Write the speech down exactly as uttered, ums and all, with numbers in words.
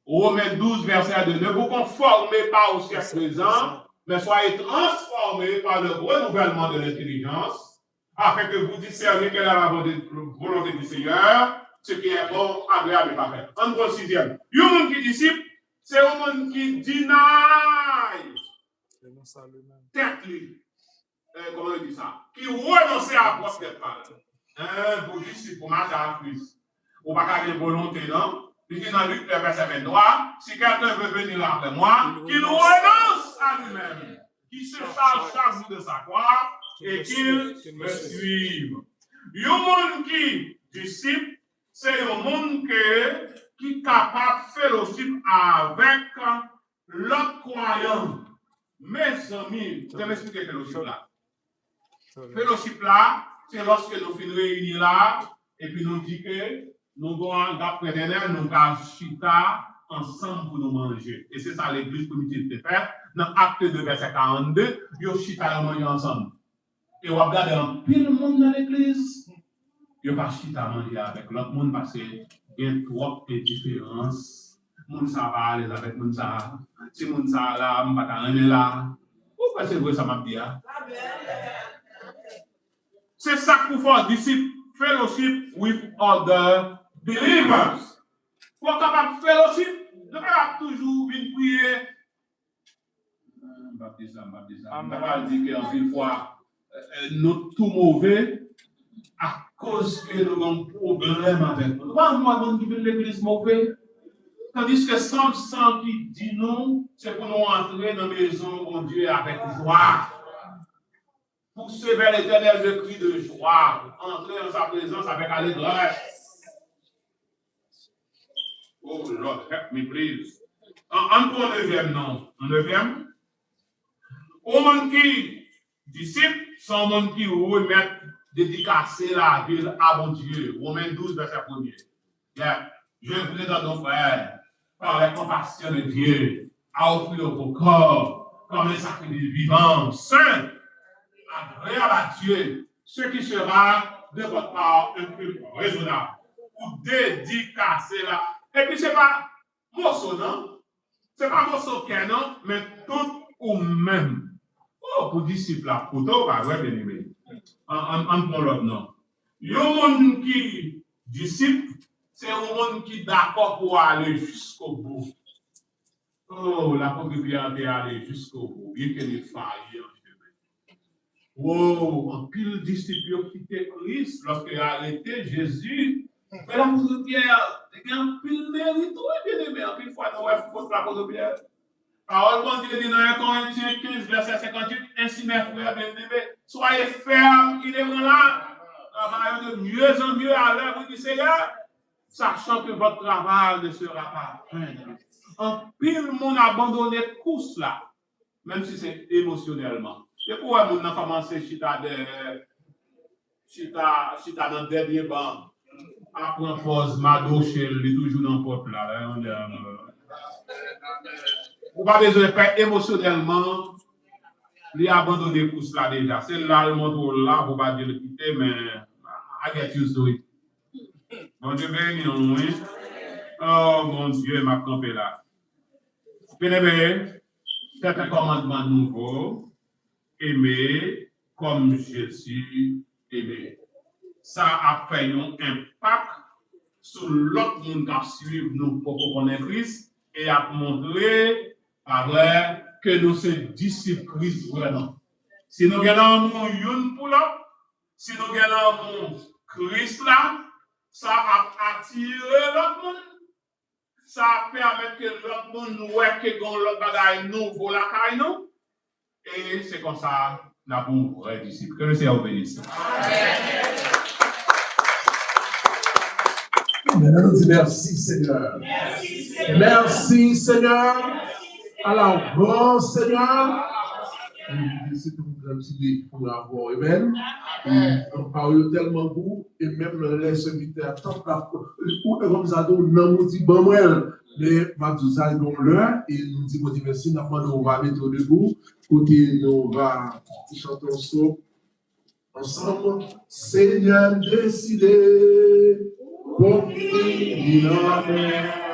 Romains douze, verset deux. Ne vous conformez pas au siècle présent, mais soyez transformés par le renouvellement de l'intelligence, afin que vous discerniez quelle est la volonté, volonté du Seigneur, ce qui est bon, agréable et parfait. Ann pran sizyèm. Yon moun ki disip, se yon moun ki deny tèt li. Eh, kòman yo di sa? Ki renonse a pwòp tèt pa l. Eh, pou disip, pou mache ak Kris, ou pa ka gen volonte, non? Li di nan Lik, vèsè venntwa, si quelqu'un veut venir après moi, qu'il renonce à lui-même, qu'il se charge chaque jour de sa croix et qu'il me suive. Yon moun ki disip, se yon moun ke, ki kapab fellowship avèk lòt kwayan. Mezanmi, se m eksplike fellowship la. Fellowship la, se lòske nou fin reyini la, epi nou di ke nou gon agap fratènèl, nou ka chita ansanm pou nou manje. E se sa legliz primitif te fè. Nan Akte de, vèsè karannde, yo chita, yo manje ansanm. E w ap gade anpil moun nan legliz, yo pa chita manje avèk lòt moun paske gen twòp endiferans. Moun sa a pa alèz avèk moun sa a. Si moun sa a la, m pa ta renmen la. Ou kwè se vre sa m ap di a? Se sa k pou fè w disip, fellowship with other believers. Pou w kapab fellowship, nou kapab toujou vin priye. M p ap di sa, m p ap di sa. M ta pral di ke anpil fwa, eh, eh, nou tou move akoz ke nou gen yon pwoblèm avèk moun. Nou pa wè moun ki vin legliz move? Tandiske Sòm san ki di nou, se pou nou antre nan mezon Bondye avèk jwa. Pousser vers l'Éternel de cris de joie, entrer en sa présence avec allégresse. Oh Lord, help me, please. An, ann pran nevyèm non. An nevyèm. Yon moun ki disip, se yon moun ki remèt, dedikase lavi l a Bondye. Romen douz, vèsè premye. Yeah. Je vous ai donc, frères, par la compassion de Dieu, à offrir vos corps comme un sacrifice vivant, saint, agréable à Dieu, ce qui sera de votre part un culte raisonnable. Ou dedikase la. Epi se pa moso, non. Se pa moso kè, non, men tout ou menm. Oh, pou disip la, kote w pa wè, byeneme. An, an, ann pran lòt non. Yon moun ki disip, se yon moun ki dakò pou ale jiskobou. Oh, lapot Pyè te ale jiskobou, byenke li fayi an chemen. Wow, anpil disip yo kite Kris lòske yo arete Jezi. Men lapot Pyè te gen anpil merit, wi, byeneme. Anpil fwa, nou wè fot lapot Pyè. Pawòl Bondye di nan en Korentyen kenz, vèsè senkantuit, ainsi, mes frères bien-aimés, soyez fermes, inébranlables, travaillant de mieux en mieux à l'œuvre du Seigneur, sachant que votre travail ne sera pas vain. Anpil moun abandone kous la, menm si se emosyonèlman. Depi w wè moun nan kòmanse chita dèyè, chita, chita nan dènye ban, ap pran pòz madoche l, li toujou nan pòt la. Ou pa bezwen pè emosyonèlman, li abandone kous la deja. Se la l montre w la, pou pa di l kite, men I get used to it. Bondye beni w, wi. Oh, Bondye, m ap kanpe la. Byeneme, c'est un commandement nouveau, aimer comme Jésus aimait. Sa ap fè yon enpak sou lòt moun k ap swiv nou poko konnen Kris e ap montre, pa vre, ke nou se disip Kris vrèman. Si nou gen lanmou youn pou lòt, si nou gen lanmou Kris la, sa ap atire lòt moun. Sa ap pèmèt ke lòt moun wè ke gen yon lòt bagay nouvo lakay nou. E se konsa n ap yon vrè disip. Ke le Seyè w beni w. Amen. Nou di mèsi, Senyè. Mèsi, Senyè. Alavans, Senyè. Se te yon gran ti defi pou avè w. Amen. E pawòl yo tèlman gou, e menm lè sèvitè a tanp la, ou te konn sa tou, nanm ou di, "Ban mwen l." Men, m ap di w sa, e gon lè, e nou di Bondye mèsi, n ap mande w va mete w debou, kote nou va chante yon sòm ansanm. Senyè m deside konfye m nan men